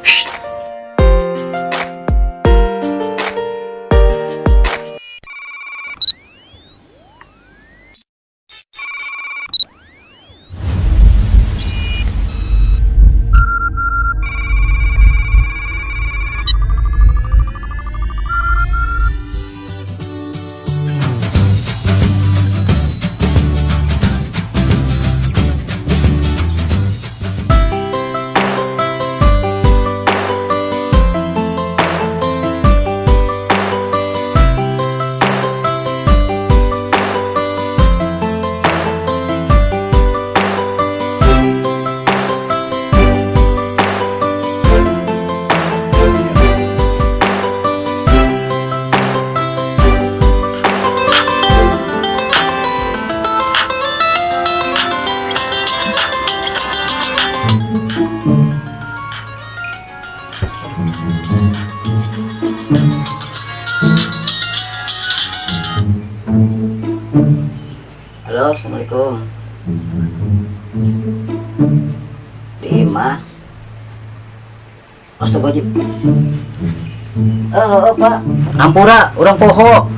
Shh. Halo, assalamualaikum. Di imah. Astagfirullahaladzim. Eh, oh, Pak. Hampura, urang poho.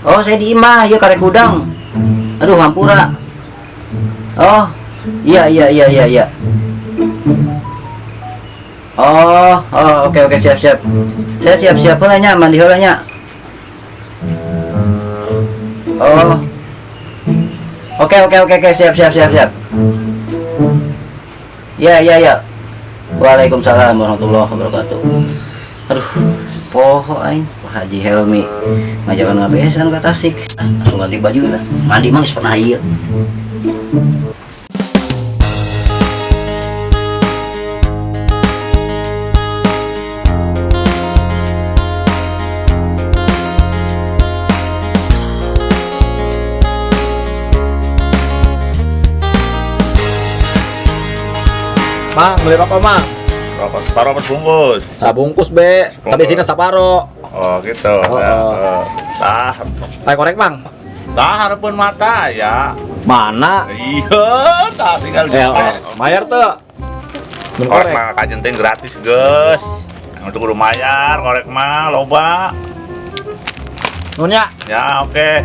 Oh, saya di imah, ya karek hudang. Aduh, hampura. Oh, iya iya iya iya iya. Oh, oh, oke oke, siap siap. Saya siap-siap heula nya, mandi heula nya. Oh. Oke oke oke oke, siap siap siap siap. Ya ya ya. Waalaikumsalam warahmatullahi wabarakatuh. Aduh, poho aing, Pak Haji Helmi ngajakan ngabesan ke Tasik. Ah, langsung ganti baju lah. Mandi mah geus pernah ieu. Mang, beli rokok, Mang. Rokok separuh apa sebungkus? Sabungkus be, tapi sini saparo. Oh gitu. Oh, Ya, oh. Tah, Pakai korek, Mang. tah hareupeun mata ya. Mana? Iya, tah tinggal Eh, eh, bayar tuh. Belum Korek korek. mah kajenting gratis, guys. Untuk kudu mayar, korek mah loba. Nuhun ya. Ya, oke.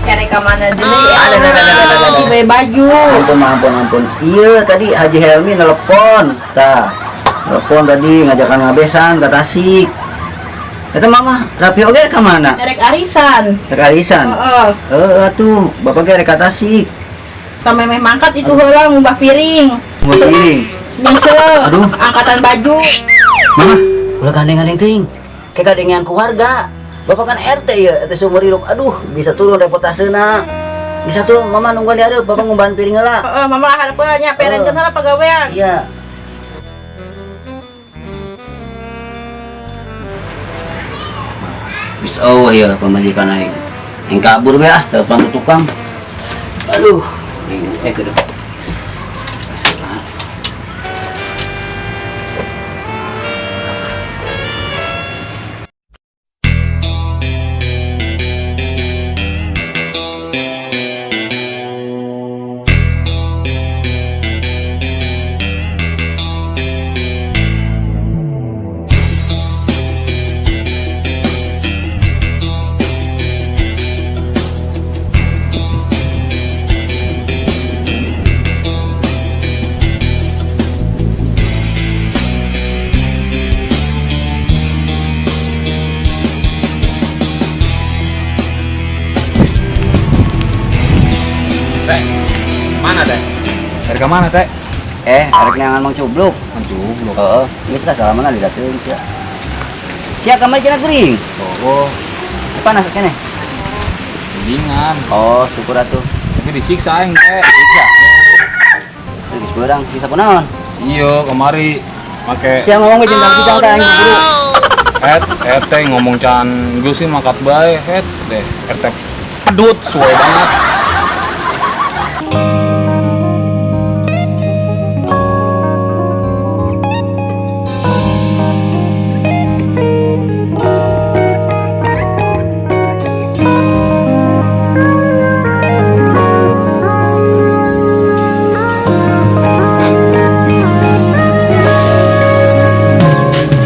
Cari ke mana dulu ya? Ada, ada, ada, ada, ada, ada. Beli baju. Ampun, ampun, ampun. Iya, tadi Haji Helmi nelpon. Tah, nelpon tadi ngajakan ngabesan ke Tasik. Eta mama, rapi oge ka mana? Erek arisan. Rek arisan. Heeh. Heeh atuh, bapak ge rek ka Tasik. Sampai meh mangkat itu heula ngubah piring. Ngubah piring. Nyese. Aduh. Angkatan baju. Mama, ulah gandeng-gandeng teuing. Kayak gandengan keluarga. Bapak kan RT ya, RT sumur hirup. Aduh, bisa turun reputasena. Bisa tuh mama nungguan di hareup, bapak ngumbahan piring heula. Heeh, mama hareup heula nya perenkeun heula pagawean. Iya. Bisa oh ya pamajikan aing. Aing kabur be ah, depan tukang. Aduh, eh kudu. Teh? Dari ke mana, Teh? Arek neangan Mang Cubluk. Mang Cubluk. Heeh, geus lah salaman lah didateuing sia. Sia kamari cenah gering. Oh, panas keneh. Mendingan. Oh, syukur atuh. Tapi disiksa aing, Teh. Siksa. Geus beurang siksa kunaon? Iya, kemari make Sia ngomong ge jeung kijang teh aing buru. Het, teh ngomong can geus sih makat bae, het deh. RT pedut suwe banget.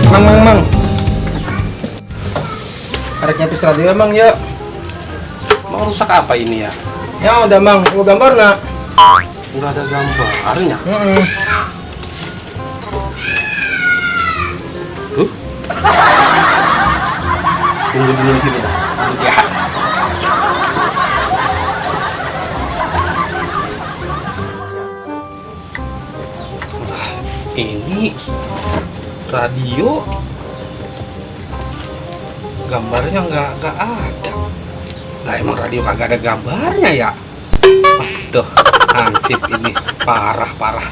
Mang, mang, mang. Arek nyapis radio emang yuk. Mau rusak apa ini ya? Ya udah mang, mau gambar nak? Nggak ada gambarnya. Tuh. Tunggu dulu di sini dah. Ya. Nah, ini radio gambarnya nggak ada. Lah emang radio kagak ada gambarnya ya? Tuh, hansip ini parah-parah.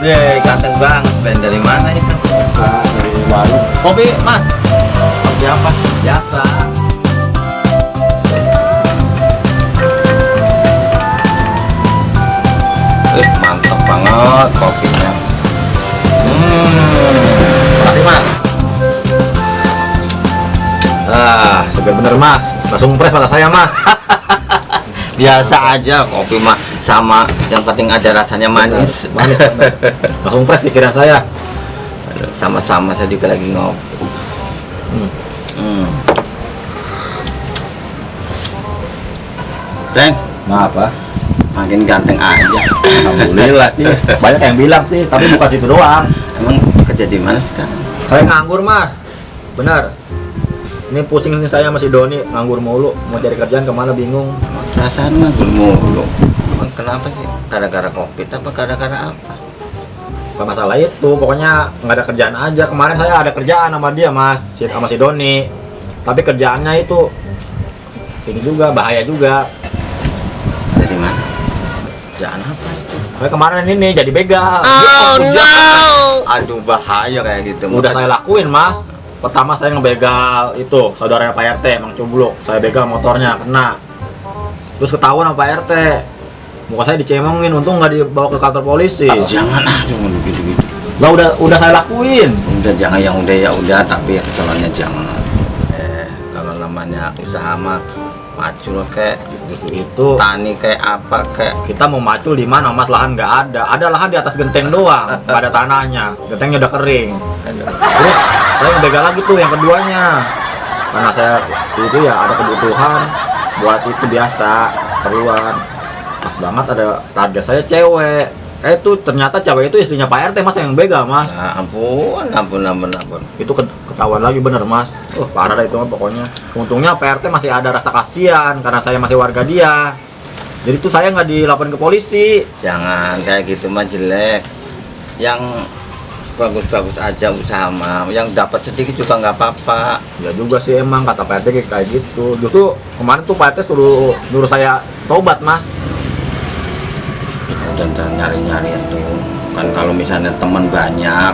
Wih, ganteng banget, Ben. Dari mana itu? Dari warung. Kopi, Mas. Kopi apa? Biasa. Mantap banget kopinya. Makasih, Mas. Ah, seger bener, Mas. Langsung press mata saya, Mas. Biasa aja kopi mah, sama yang penting ada rasanya manis. Manis. Bener. Langsung press pikiran saya. Aduh, sama-sama saya juga lagi ngopi. Bang, maaf ah. Makin ganteng aja. Alhamdulillah sih. Banyak yang bilang sih, tapi bukan situ doang. Emang kerja di mana sekarang? Saya nganggur, Mas. Benar. Ini pusing nih saya masih Doni, nganggur mulu. Mau cari kerjaan kemana bingung. Perasaan nganggur mulu. Emang kenapa sih? Gara-gara COVID apa gara-gara apa? Bukan masalah itu, pokoknya nggak ada kerjaan aja. Kemarin saya ada kerjaan sama dia, Mas, sama si Doni. Tapi kerjaannya itu ini juga bahaya juga. Jadi mana? Kerjaan apa itu? Kayak kemarin ini jadi begal. Oh no! Aduh, bahaya kayak gitu. Udah saya lakuin, Mas. Pertama saya ngebegal itu saudaranya Pak RT, Mang Cubluk. Saya begal motornya, kena. Terus ketahuan sama Pak RT. Muka saya dicemongin, untung nggak dibawa ke kantor polisi. Jangan ah, jangan gitu-gitu. Lah udah saya lakuin. Udah jangan, yang udah ya udah, tapi ya kesalahannya jangan. Kalau namanya usaha mah macul kayak justru itu tani kayak apa kayak kita mau macul di mana, Mas? Lahan nggak ada. Ada lahan di atas genteng doang, nggak ada tanahnya, gentengnya udah kering. Terus saya ngebegal lagi tuh yang keduanya, karena saya itu ya ada kebutuhan buat itu biasa keperluan. Pas banget ada target saya cewek. Itu ternyata cewek itu istrinya Pak RT, Mas, yang begal, Mas. Nah, ampun, ampun, ampun, ampun. Itu ketahuan lagi bener, Mas. Parah dah itu mah pokoknya. Untungnya Pak RT masih ada rasa kasihan karena saya masih warga dia. Jadi tuh saya nggak dilaporin ke polisi. Jangan kayak gitu mah jelek. Yang bagus-bagus aja usaha mah, yang dapat sedikit juga nggak apa-apa. Ya juga sih emang kata Pak RT kayak gitu. Justru kemarin tuh Pak RT nyuruh saya tobat, Mas. Udah ntar nyari-nyari itu kan, kalau misalnya teman banyak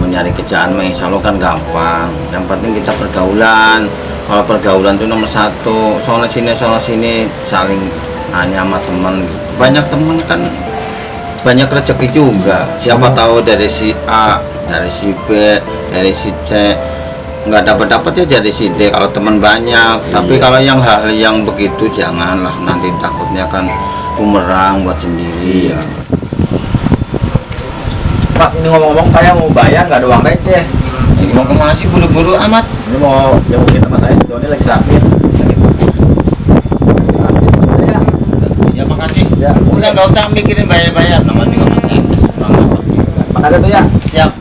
mau nyari kerjaan mah insya Allah kan gampang. Yang penting kita pergaulan. Kalau pergaulan itu nomor satu. Soalnya sini, soalnya sini saling hanya sama teman. Banyak teman kan banyak rezeki juga. Siapa tahu dari si A, dari si B, dari si C, nggak dapat-dapat ya jadi si D kalau teman banyak. Tapi kalau yang hal yang begitu janganlah, nanti takutnya kan bumerang buat sendiri. Iya. Mas, ini ngomong-ngomong saya mau bayar nggak ada uang receh. Ini mau kemana sih buru-buru amat? Ini mau jengukin teman saya si Doni lagi sakit. Sakit. Ya. Ya makasih. Ya. Udah nggak usah mikirin bayar-bayar, namanya juga masih ada. Kurang apa sih. Makasih tuh ya. Siap.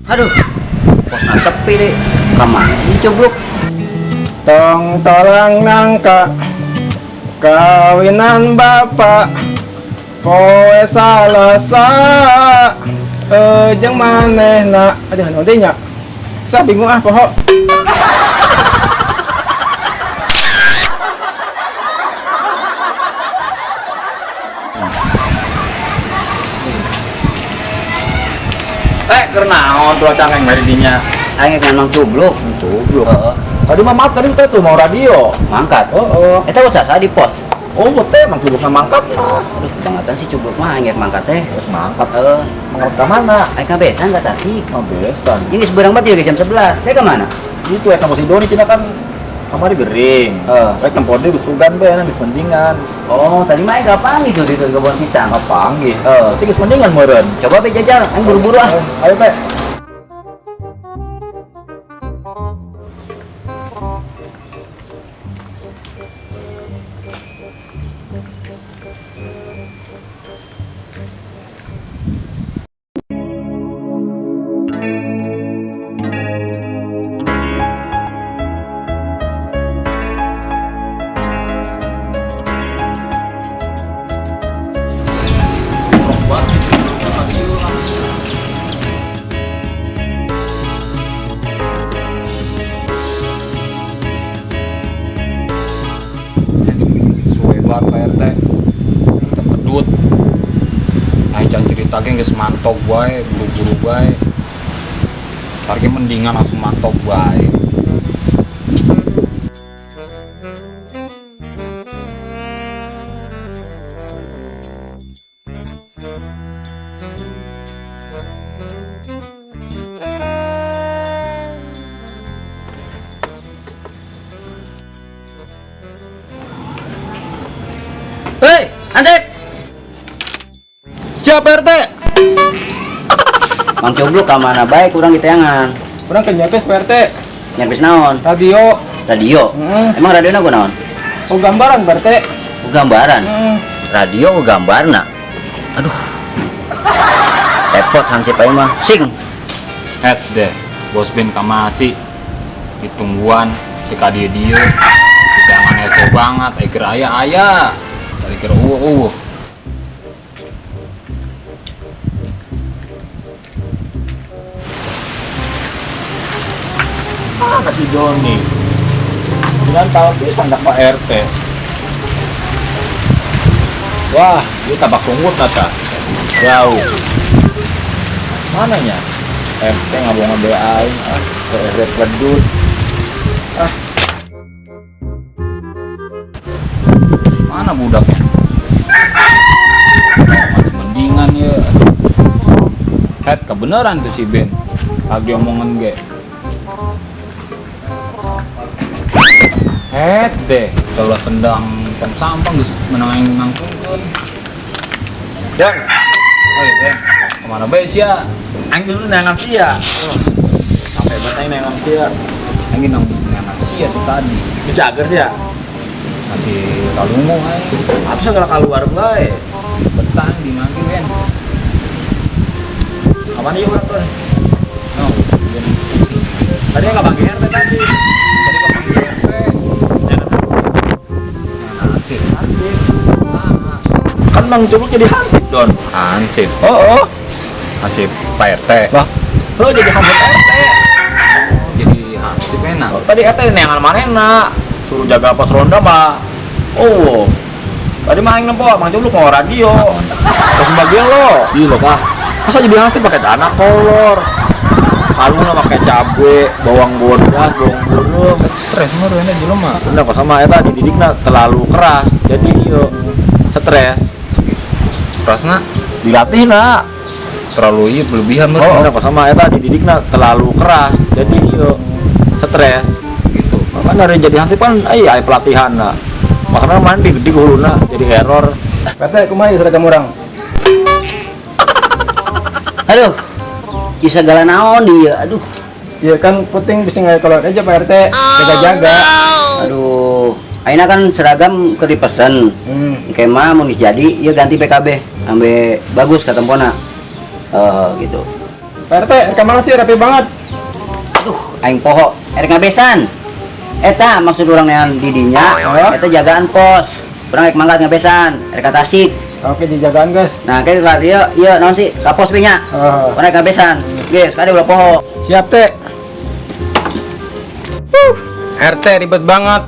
Aduh, posna sepi deh. Kamana sih cubluk? Tong tolang nangka kawinan bapak poe salasa jeung manehna. Aduh, naon deui nya? Sah bingung ah poho. Teh keur naon tuh cangeng bari dinya. Aing kan mang cubluk. Cubluk. Heeh. Tadi mah maaf tadi teh tuh mau radio. Mangkat. Oh, oh. Eta usaha saya di pos. Oh, teh mang cublukna mangkat mah. Aduh, kebangetan sih cubluk mah aing mangkat teh. Mangkat. Heeh. Mangkat ka mana? Aing ka besan ka Tasik. Ka besan. Ini geus beurang banget ya jam 11. Saya ke mana? Itu ya kamu si Doni cina kan kamari gering. Heeh. Rek nempo deui geus sugan bae geus mendingan. Oh, tadi mah aing kapanggih tuh di kebun pisang. Kapanggih. Heeh. Tapi geus mendingan meureun. Coba be jajal, aing buru-buru ah. Ayo teh. Suwe banget Pak RT. Pedut. Aing can cerita ge geus mantok bae, buru-buru bae. Ntar ge mendingan langsung mantok bae. Hei, Antep. Siap RT. Mang Cubluk ka mana bae kurang diteangan. Urang ke nyapes Pak RT. Nyapes naon? Radio. Radio. Heeh. Emang radiona ku naon? Oh, gambaran Pak RT. Ku gambaran. Heeh. Radio ku gambarna. Aduh. Repot hansip aing mah. Sing. Het deh, bos Ben kamasi. Ditungguan teu ka dieu dieu. Diteangan hese banget, ai keur aya aya. Tadi keur eueuh eueuh. Mana si Doni? Jangan tahu pisan dak Pak RT. Wah, dia tabak sunggut nata. Jauh. Mananya? RT ngabong nge aing, ah, ke RT pedut. Ah. Mana budaknya? Masih mendingan ya. Het, kebenaran tuh si Ben. Lagi omongan ge. Het deh, kalau tendang tong sampah geus menang aing nangtungkeun. Dan, Oi, Ben. Kemana bae sia? aing dulu neangan sia. Sampai banget aing neangan sia. Aing nang neangan sia tuh tadi. Dijagar sia. Masih kalungu aing. Atuh segala keluar bae. Betah di mana Ben? Kapan ieu urang tuh? No, Ben pusing. Tadi nggak panggil RT tadi. Tadi ke panggil RT. Hansip. Hansip. Kan Mang Cubluk jadi hansip, Don. Hansip. Oh, oh. Hansip Pak RT. Lah, lo jadi hansip RT. Jadi hansip enak. Oh, tadi RT neangan manehna. Suruh jaga pos ronda mah. Oh. Tadi mah aing nempo Mang Cubluk mau radio. Terus bagian lo. Iya loh, Pak. Masa jadi hansip pakai celana kolor? Kalungnya pakai cabe, bawang bodas, bawang burung. Stres mah reueuna jelema. Bener kok sama eta dididikna terlalu keras. Jadi ieu stres. Kerasna Dilatih na. terlalu ieu berlebihan Oh, meureun. bener kok sama eta dididikna terlalu keras. Jadi ieu stres. Gitu. Makanya dari jadi hansip kan iya pelatihan na. Makanya main di gede huluna jadi error. Pak RT kumaha ieu seragam urang? Aduh. Isa segala naon dia. Aduh. Iya kan penting bisa nggak keluar aja Pak RT. Jaga-jaga. Aduh. Aina kan seragam keur dipesen. Engke mah mun geus jadi ieu ganti PKB ambe bagus katempona. Gitu. Pak RT, rek mana sih rapi banget. Aduh, aing poho, erek ngabesan. Eta maksud urang nean didinya, eta jagaan pos. Urang rek mangkat ngabesan, erek ka Tasik. Oke, dijagaan guys. Nah, kayak lah dia, iya naon sih? Ka pos nya. Urang rek ngabesan. Geus, kade ulah poho. Siap, Teh. RT ribet banget.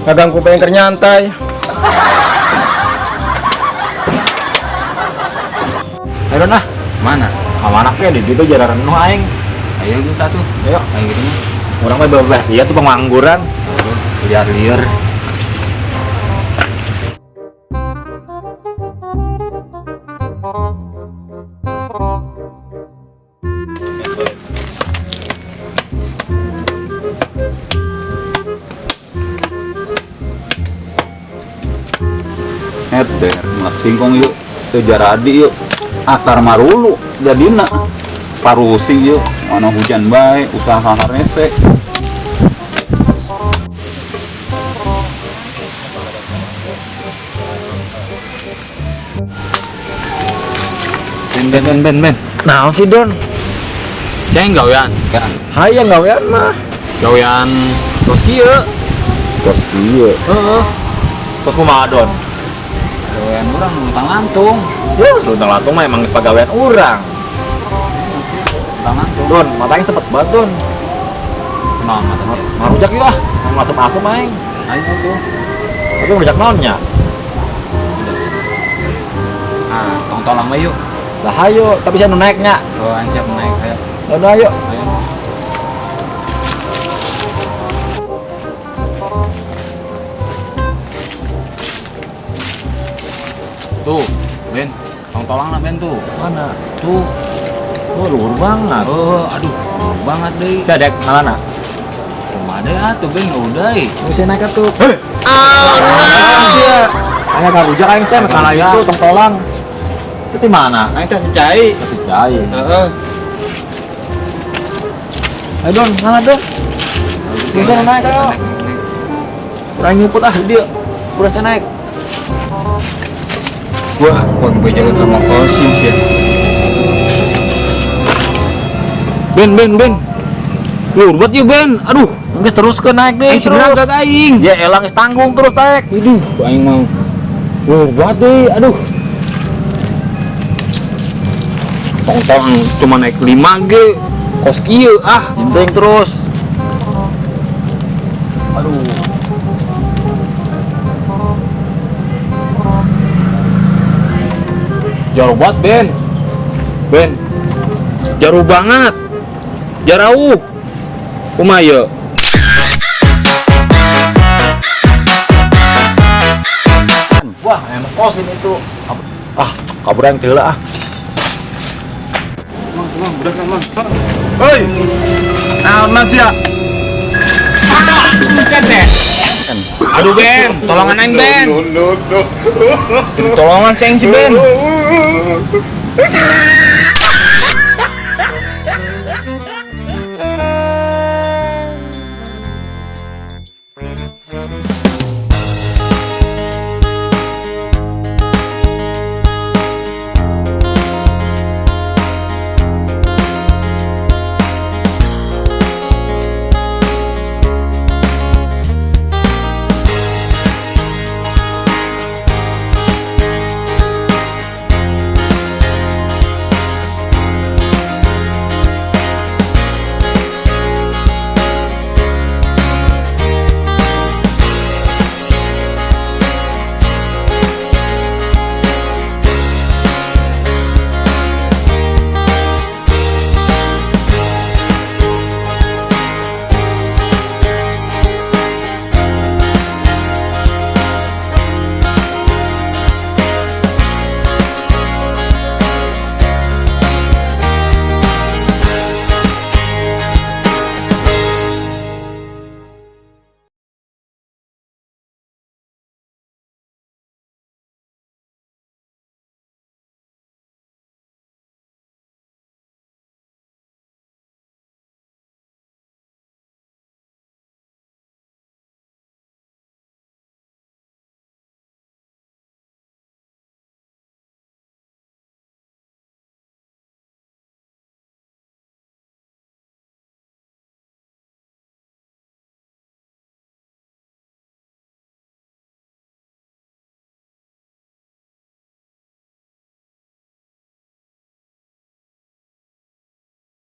Ngaganggu pengen nyantai. Ayo Don ah. Mana? Sama anaknya di situ jarang renuh aing. Ayo gue satu. Ayo. Ayo gitu mah. Urang mah bebas ya tuh pengangguran. Liar-liar. Eder, melak singkong yuk, ke Jaradi yuk, akar marulu, jadina, parusi yuk, mana hujan baik, usaha rese. Ben ben ben ben ben. Naon sih Don? Saya gawean. Hayang gawean mah. Gawean tos kieu. Terus iya, Heeh. Terus kumaha Don? Gawean urang luntang lantung. Ya, luntang lantung mah emang pagawean urang. Luntang lantung. Don, matanya sempet banget Don. Kunaon mata sih? Marujak yuk ah, mau asem-asem aing. Ayo tuh. Tapi ngerujak naonnya? Nah, tong tolong we yuk. Lah ayo, tapi saya nu naiknya. Oh, aing siap naik ayo. Udah ayo. Ayo. Tuh, Ben. Tong tolong lah Ben tuh. Mana? Tuh. Oh, luhur banget. Oh, aduh, luhur banget deh. Saya ada mana? Rumah deh atuh Ben, udah. Bisa naik atuh. Hei. Oh, no. Ayo ngarujak aing saya kalah itu tong tolang. Itu di mana? Aing teh secai. Tapi cai. Heeh. Ayo Don, mana Don? Bisa naik ayo. Kurang nyuput ah dia. Kurang saya naik. Wah, kok gue jalan sama Kosim sih ya. Ben, Ben, Ben. Luhur banget ya, Ben. Aduh, Geus terus ke naik deh. aing Terus. seberangkat aing. Ya elang geus tanggung terus naik. Aduh, aing mau. Luhur banget deh, aduh. Tong-tong cuma naik 5G. Kos kieu ah. Jendeng terus. Aduh. Jauh banget, Ben. Ben. Jauh banget. Jauh. Kumaha ieu? Wah, emang kosin itu. Ah, kabur yang teu ah. Hei, naon sia? Aduh Ben, tolongan aing Ben. Tolongan sih aing si Ben.